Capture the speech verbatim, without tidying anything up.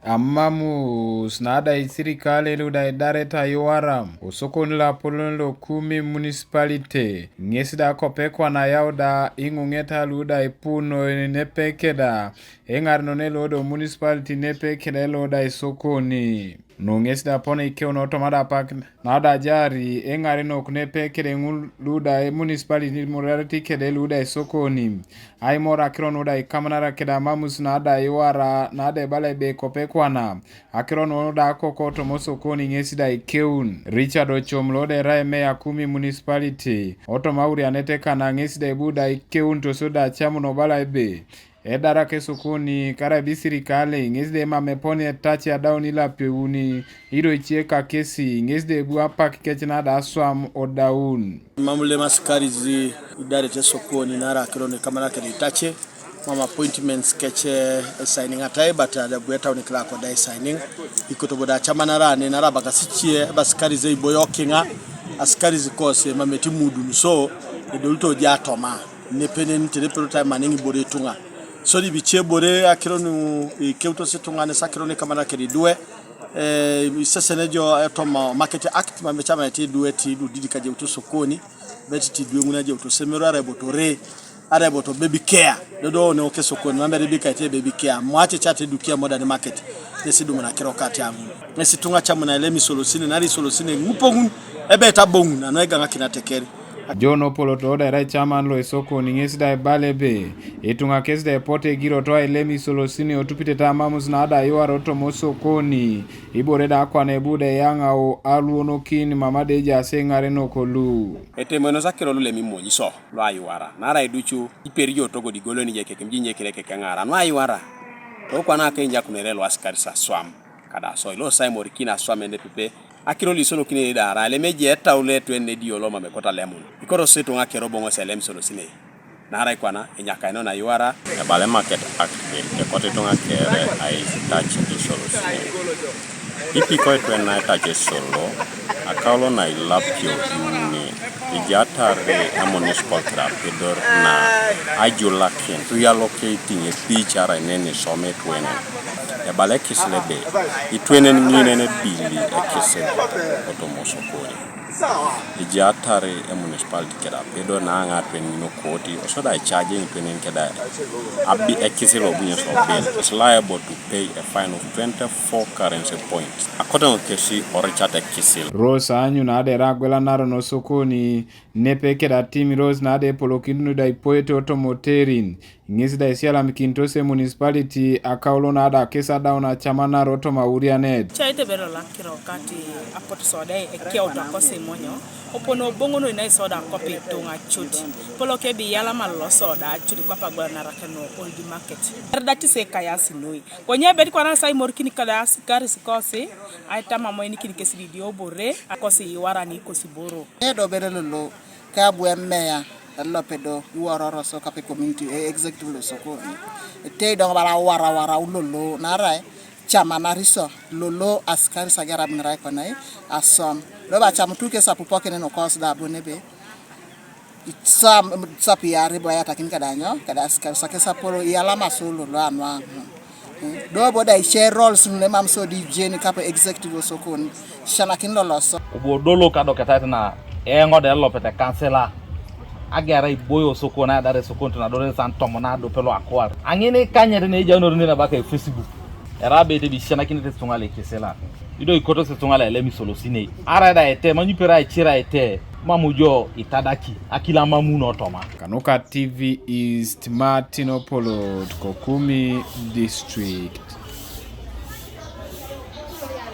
Amamus na da isirikale lu da idareta iwaram osokoni lo apolon lo Kumi municipality, ŋes da kopekwana yau da iŋuŋeta lu da ipu noi nepe keda eŋarenone lo do municipality nepe keda elo da isokoni. Nu ŋes da pon ikeun otoma da apak na da ajari eŋarenok nepe keda ŋul lu da municipality murarati keda lu da isokoni. Aimor akiro nu da ikamanara keda amamus na da iwara na da ibala ebe kopekwana. Akiro nu da koko otoma osokoni ŋes da ikeun. Richard Ochom lo da erai meya Kumi municipality otoma aurianete kana ŋes da ibu da ikeun toso da acamun obala ebe edarak esokoni karaida isirikale ŋes da emam eponi etace adaun ilapeuni ido ice kakesi ŋes da ebu apak kec na da aswam odaun. Mam lem asikaris idarete esokoni naarai akiro nu ikamanara keda itace, mam appointments kec esainiŋatai, but adabu etaun kila koda esainiŋ. Ikoto bo da acamanara ane naarai abakasi ice ebe asikaris eiboyo okiŋa, asikaris kos emamete imudun, so edolito jo atoma nepenen tene pelotai maniŋ ibore ituŋa. So dibi ice ibore akiro nu ikeutos ituŋa nes akiro nu ikamanara keda idwe, eh, isesen jo etoma Market Act, mam ecamaete idwe ti idudidi kajeuto sokoni, bet ti idwe ŋun ajeuto semeru arai bo tore, arai bo to baby care, dodo ne oke sokoni, mam ere bika ite baby care, mwace cate edukia modern market, nesi dumun akiro kati aŋun. Nesi ituŋa camuna elem isolosine, naarai isolosine ŋupoŋun, ebe etaboŋun, anu egaŋakin ateker. John Opolot lo da erai chairman lo esokoni ŋes da ibala ebe, ituŋa kes da epote egiroto ailem isolosine otupitete amamus na da iwara otoma osokoni, ibore da akwana ebu da eyaŋau aluonokin mama da ejaas eŋarenok lu. Etemoinos akiro lu lem imony iso lo aiwara, naarai iducu iperi jo togod igoloni je kekem jinye kire kekeŋaara nu aiwara. Tokwana akenyakunere lo asikaris aswam. Kada so ilo saimorikin aswam enepepe, akiro lu isolokinere da arai alem eje etau lo etwen nedio lo mam ekoto alemun. Ikoro setuŋa kere oboŋos elem isolosinei. Naarai kwana enyakaino na iwara. Ebala Market Act be ekoto ituŋa kere aitac isolosinei. Ipiko etwen na etac esolo, akaulo na ilapio iuni, ejatar emunicipal kirapidor na ajulakin tuyaloke itiŋ epic arai neni isoma etwenen. Ebala ekisil ebe itwenen ŋinen ebili ekisil otoma osokoni. Ejatar emunicipality keda pedo naŋa atwen ŋin okoti, osoda icaje ŋitwenen keda abi ekisil obunyo so bill is liable to pay a fine of twenty-four currency points. Akoteŋo kesi oricat ekisil. Rose aanyu na da erai agwelanaron osokoni nepe keda Tim Rose na da epolokinit nu da ipoete otomoterin. Ŋes da isialamikintos emunicipality akaulo na da kes adaun acamanar otoma aurianet. Cai tebero lakiro kati apotu soda ekeut akosi imonyo, opon oboŋonoi na isoda akopi ituŋa cut, poloke bi iyalama lolo soda cut kwap agwelanarak no Old Market. Eridakis ekayasi noi. Konye ebet kwana sa imorikin kada asikaris kosi, aitama moinikin kesi didiobore, akosi iwarani kosi boro. Edo bere lolo. Ke abu emeya elope do iwororo so kape community, e, executive lo sokoni. Etei do bala wara wara ulolo naarai camanari so lolo asikaris agerabinirai konai aswam. Do ba cam tu kes apupokin nukos da abu nebe. Sam sapi yari bo ayatakin kada nyo, kada asikaris akes apolo iyalama so lolo anwaŋ. Do bo da ice roles nu lemam so di ijeni kape executive osokoni, sisanakin loloso. Obo dolo kadoketait na eoŋ da elopet ekansila, agera iboyo osokoni, aidar esokoni tona adore san tomon adope lo akuar. Aŋin ikanyet na ejaunor nene baka efacebook. Erai abeit ebe isisanakinete ituŋa lu ekisila. Ido ikotos ituŋa lu elem isolosinei. Arai da ete, manyupere aicir aite, mam jo itadaki, akilo amamuno toma. Kanuka T V East, Martin Opolot, Kokumi District.